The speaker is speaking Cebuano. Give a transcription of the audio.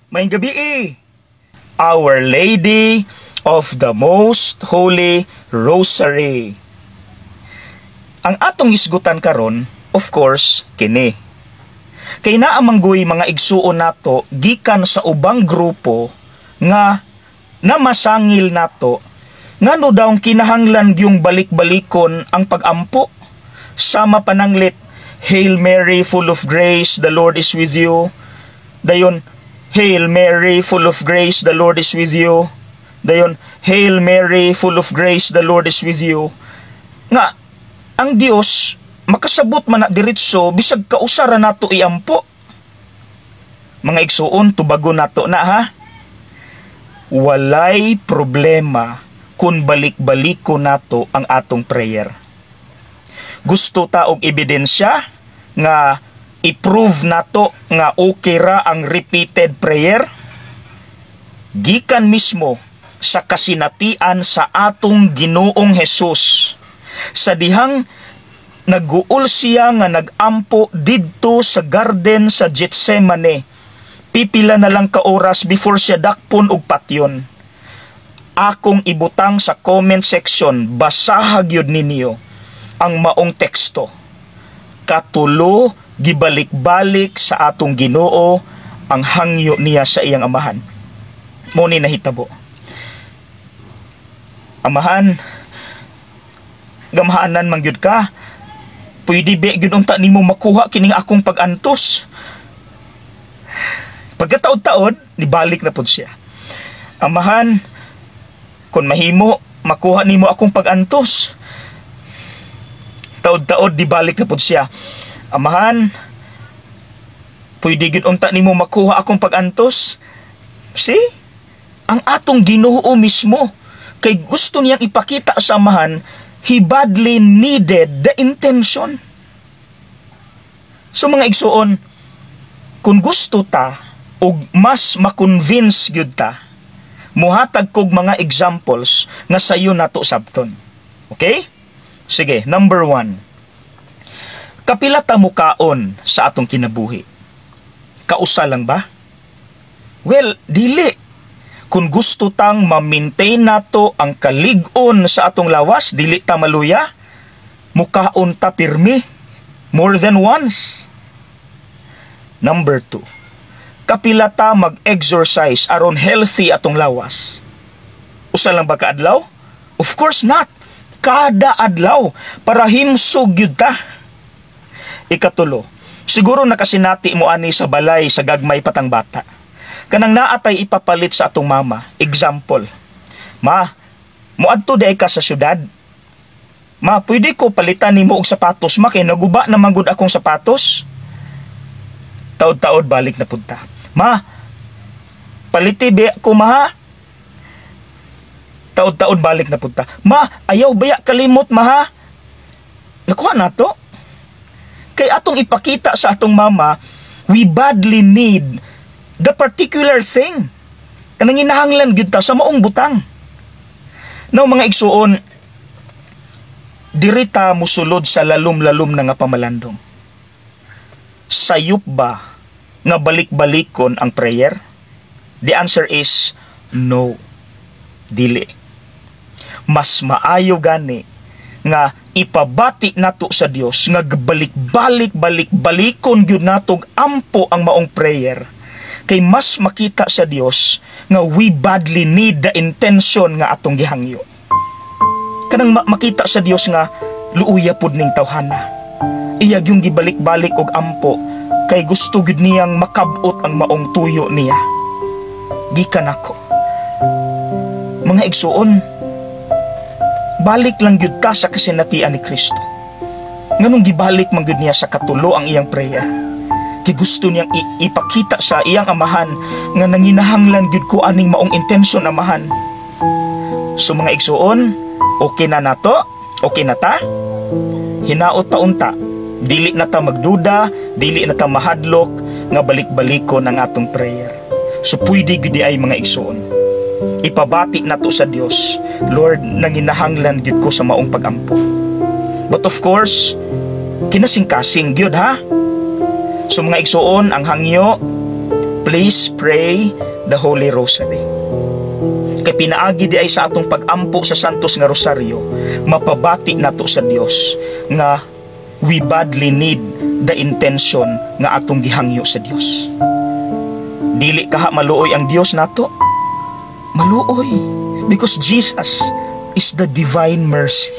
Maayong gabii. Our Lady of the Most Holy Rosary. Ang atong hisgutan karon, of course, kini. Kay naa man goy mga igsuon nato gikan sa ubang grupo nga namasangil nato ngano daw kinahanglan gyung balik-balikon ang pagampo, sama pananglit, "Hail Mary, full of grace, the Lord is with you." Dayon, "Hail Mary, full of grace, the Lord is with you." Dayon, "Hail Mary, full of grace, the Lord is with you." Nga ang Dios makasabot man na diretso bisag kausa ra nato iampo. Mga igsuon, tubagon nato na ha. Walay problema kung balik-baliko nato ang atong prayer. Gusto ta og ebidensya nga i-prove nato nga okay ra ang repeated prayer? Gikan mismo sa kasinatian sa atong Ginoong Hesus. Sa dihang naguol siya nga nagampo didto sa garden sa Getsemane, pipila na lang ka oras before siya dakpon og patyon. Akong ibutang sa comment section, basaha gyud ninyo ang maong teksto. Katulo gibalik-balik sa atong Ginoo ang hangyo niya sa iyang Amahan. Mao ni nahitabo. "Amahan, gamhanan man gyud ka. Pwede ba gyud unta nimo makuha kining akong pag-antos?" Pagkataod-taod, nibalik na pud siya. "Amahan, kung mahimo, makuha nimo akong pag-antos." Taod-taod, nibalik na pud siya. "Amahan, pwede gyud unta nimo makuha akong pag-antos." See? Ang atong Ginoo mismo kay gusto niyang ipakita sa Amahan, he badly needed the intention. So mga igsuon, kung gusto ta og mas ma-convince gyud ta, muhatag kog mga examples nga sayo nato sabton. Okay? Sige, number 1. Kapila ta mukaon sa atong kinabuhi? Kausa lang ba? Well, dili. Kung gusto tang ma-maintain nato ang kalig-on sa atong lawas, dili ta maluya, mukaon ta pirmi, more than once. Number 2. Kapila ta mag-exercise aron healthy atong lawas? Usa lang ba ka adlaw? Of course not. Kada adlaw para himsog gyud ta. Ikatulo, siguro nakasinati mo ani sa balay sa gagmay patang bata. Kanang naatay ipapalit sa atong mama. Example, "Ma, muadto diay ka sa syudad. Ma, pwede ko palitan nimo og sapatos, ma, kay naguba na man gud akong sapatos." Taod-taod balik na pud ta. "Ma, paliti be ko, ma, ha." Taod-taod balik na pud ta. "Ma, ayaw baya kalimot, ma, ha." Nakuha na to. Kay atong ipakita sa atong mama, we badly need the particular thing. Kanang inahanglan gyud ta sa maong butang. Now mga igsuon, diri ta musulod sa lalom-lalom na nga pamalandong. Sayop ba nga balik-balikon ang prayer? The answer is no. Dili. Mas maayo gani nga ipabati nato sa Dios nga balik-balik balik-balikon gyud natog ampo ang maong prayer kay mas makita sa Dios nga we badly need the intention nga atong gihangyo. Kanang makita sa Dios nga luuya pud ning tawhana. Iya yung gibalik-balik og ampo kay gusto gyud niyang makabot ang maong tuyo niya. Gikan ako. Mga igsuon, balik lang gyud ta sa kasinatian ni Kristo. Nganong gibalik man gyud niya sa katulo ang iyang prayer? Kay gusto niyang ipakita sa iyang Amahan nga nanginahanglan gyud ko aning maong intensyon, Amahan. So mga igsuon, okay na nato? Okay na ta? Hinaot ta unta, dili na ta magduda, dili na ta mahadlok nga balik-balikon ang atong prayer. So pwede gyud ay, mga igsuon. Ipabati nato sa Dios, "Lord, nanginahanglan gyud ko sa maong pagampo." But of course, kinasing-kasing gyud ha. So mga igsuon, ang hangyo, please Please pray the Holy Rosary. Kay pinaagi diay sa atong pagampo sa Santos nga Rosaryo, mapabati nato sa Dios nga we badly need the intention nga atong gihangyo sa Dios. Dili kaha maluoy ang Dios nato? Maluoy, because Jesus is the divine mercy.